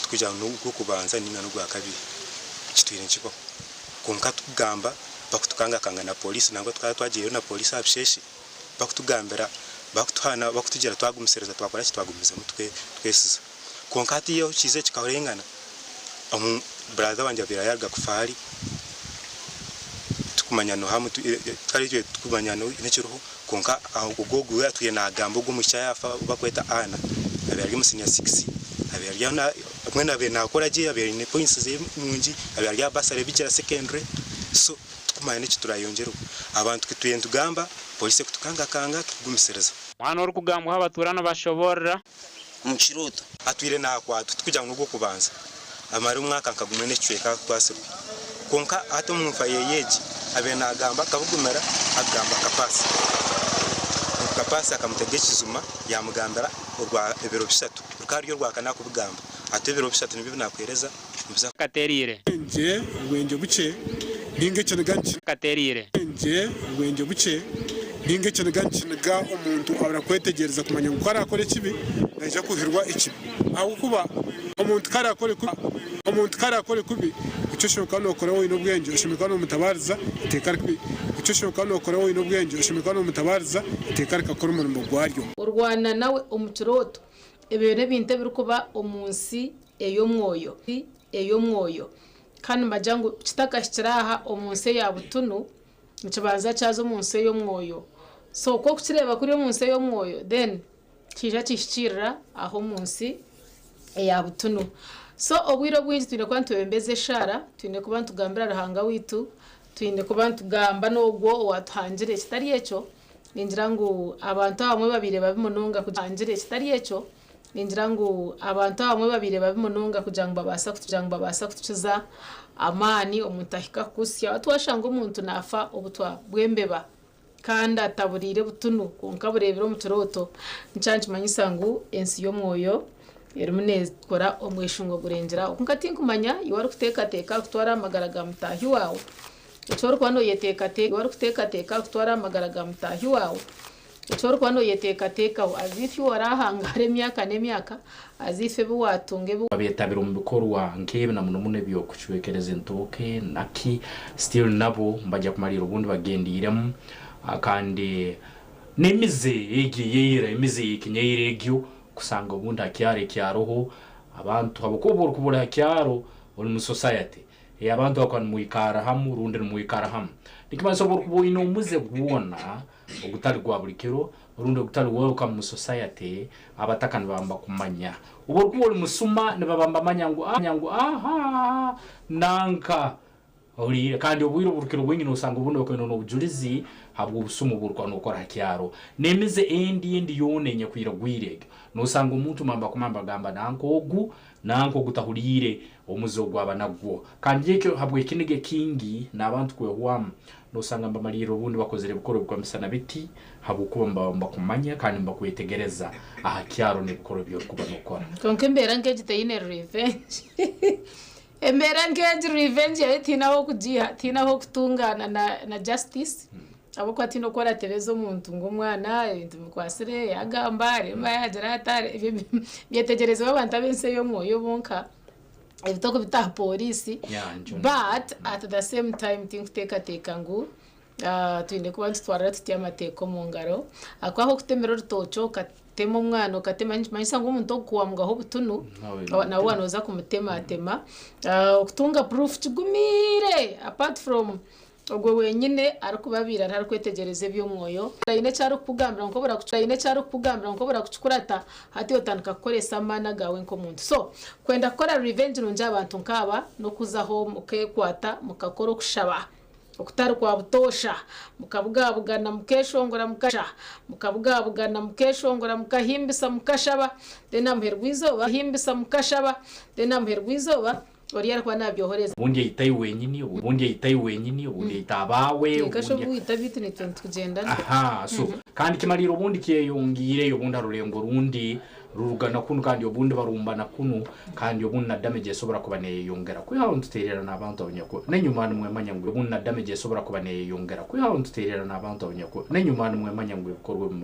Tikugira ngu n'ogw'okubanza nainga n'ogwakabiri kitwire nikibaho. Kwonka tukugamba bakutukangakanga na pooriisi nangwa tukaba twagiireyo na pooriisi aha busheeshe bakutugambira bakutuhana bakutugira twagumisiriza twakora ki twagumizamu twesiza. Kwonka hatiiya ahu kiizire kikahoreengana brother wangye abaire yaaruga kufa hari tikumanya nooha kare itwe tikumanya n'ekiriho kwonka ogwo ogwo atwire naagamba ogwo omwishiki yaafa ou barikweta Anna abaire ari omu siniya sikisi abaire ari aho mbwenu abaire naakora gye abaire aine points ze nungi abaire ari aha bursary Bigyera secondary so tikumanya n'eki turaayongyereho. Abantu ku turiyo nitugamba pooriisi ekutukangakanga tukugumisiriza. Omwana orikugambwaho abatuura nibashoboorora. Omu kirooto. Atwire naakwatwa, tikugira ngu n'ogw'okubanza. Amara omwaka nka gumwe n'ekicweka akwatsirwe. Kwonka hati omu nfa ye egi, abaire naagamba akabugumira akagamba Kapaasi. Ngu Kapaasi akamutega ekijuma yaamugambira orwa ebiro bishatu. Rukaba ruri orwakana kubigamba. Hati ebiro bishatu nibyo ebi naakuheereza nibiza. Kateriire. Obwengye, obwengye bukye, nainga ekiniga niki. Kateriire. Obwengye, obwengye bukye, nainga ekiniga nikiniga omuntu abura kwetegyereza kumanya ngu ku araakore ekibi naija kuhirwa ekibi. Ahabw'okuba omuntu ku araakore kubi, omuntu ku araakore kubi, eki oshemereire kuba nookora waaba oine obwengye, oshemereire kuba noomutabaariza eiteeka rikubi. Eki oshemereire kuba nookora waaba oine obwengye, oshemereire kuba noomutabaariza eiteeka rikakora omurimo gwaryo. Orwana nawe omu kirooto. Ebyo n'ebintu ebirikuba omu nsi ey'omwoyo, ey'omwoyo. Kandi nibagira ngu kitakahikire aha omu nsi eya butunu, nikibanza kyaza omu nsi ey'omwoyo. So ku orikukireeba kuri omu nsi ey'omwoyo, then kiija kihikiirira aha omu nsi eya butunu. So obwire obwingi twine kuba nitwebembeza eshaara, twine kuba nitugambira Ruhanga waitu, twine kuba nitugamba n'ogwo owaatuhangire. Kitari ekyo, ningira ngu abantu abamwe babaire babi munonga kugira kitari ekyo, Ningira ngu abantu abamwe babaire babi munonga kugira ngu babaasa kugira ngu babaasa kutukiza amaani omuntu ahika kukusya. Hati washanga omuntu naafa obutwa bw'embeba kandi ataburiire butunu kwonka abureebire omu kirooto, nikyo nikimanyisa ngu ensi y'omwoyo erimu neekora omweshungo gurengire aho. Kwonka tinkumanya iwe orikuteekateeka kutwara aha magara ga mutaahi waawe, eki orikuba nooyeteekateeka, iwe orikuteekateeka kutwara aha magara ga mutaahi waawe, Eki orikuba noyeteekateekaho, as if iwe orahangaara emyaka n'emyaka, as if ebi waatunga ebi. Abetabire omu bikorwa nk'ebi na muno muno eby'okucwekereza entooke naki still nabo nibagya kumariira obundi bagendeiremu kandi n'emize egi eyeira emize ey'ekinyaira egyo kusanga obundi ha kyaro ekyaroho abantu habwokuba obu orikuba ori ha kyaro ori mu society ey'abantu abakuba nimwikara hamu rundi nimwikara hamu nikimanyisa obu orikuba oine omuze gwona ogutari gwa buri kiro orundi ogutari welcome mu society abataka nibaba nibakumanya obu orikuba ori musuma nibaba nibamanya ngu ngu ahaa nanka oriire kandi obwire oburukiro bwingi nosanga obundi bakaba baine nobujurizi habwobusuma obu orikuba nokora aha kyaro nemize endi endi yoona enyakwiragwire egyo nosanga omuntu nibaba nibakumanya nibagamba nanka ogu nanka ogu tahuriire omuze ogwaba nagwo kandi ekyo habwekiniga ekingi nabantu kwehwamu Nosanga nibamariirira obundi bakozire ebikorwa ebirikwamisana biti habw'okuba nibaba nibakumanya kandi nibakwetegereza aha kyaro n'ebikorwa ebi orikuba nokora. Kwonka embeera nk'egi teine revenge. Embeera nk'egi revenge yaayo tihaine ah'okugiiha, tihaine ah'okutungaana na na justice ahabw'okuba tihaine oku oratebeza omuntu ngu omwana ebintu bimukwatsire yaagamba aremba yaagira ata, ebyo byetegyerezibwa abantu ab'ensi ey'omwoyo bonka. Ebi tokubita aha pooriisi but at the same time tinkuteekateeka ngu twine kuba nitutwarira tutya amateeka omu ngaro ahakuba ahu orikutemera orutookye okatema omwana okatema nikimanyisa ngu omuntu ogu ku waamugaho obutunu nawe waaba nooza kumutematema. Okutunga proof kigumiire apart from Ogwo wenyine arikuba abaire ariho arikwetegyereza eby'omwoyo, aine eki arikukugambira kwonka obura aine eki arikukugambira kwonka obura kukikurata, hati otandika kukoresa amaani agaawe nk'omuntu. So, kwenda kukora revenge nungi aha bantu nk'aba n'okuzaho mukeekwata mukakora okushaba okutari kwa butoosha, mukabugabugana mukeeshongora mukasha, mukabugabugana mukeeshongora mukahimbisa mukashaba, then aha muheru gw'eizooba himbisa mukashaba, then aha muheru gw'eizooba Oriya arikuba nabyohoreza. Obundi aita iwe wenyini, obundi aita iwe wenyini, obundi aita abaawe, Kwonka shi obundi. obu waita beitu naitwe nitukugyendana. Aha, so kandi kimariire obundi kyeyongiireyo obundi aha rurengo orundi ruruga na kunu kandi obundi barumba na kunu kandi obundi na damage esobora kuba neyeyongera kwihaho nituteererana abantu abanyaku n'enyuma nimwemanya ngu obundi na damage esobora kuba neyeyongera kwihaho nituteererana abantu abanyaku n'enyuma nimwemanya ngu ebikorwa ebi.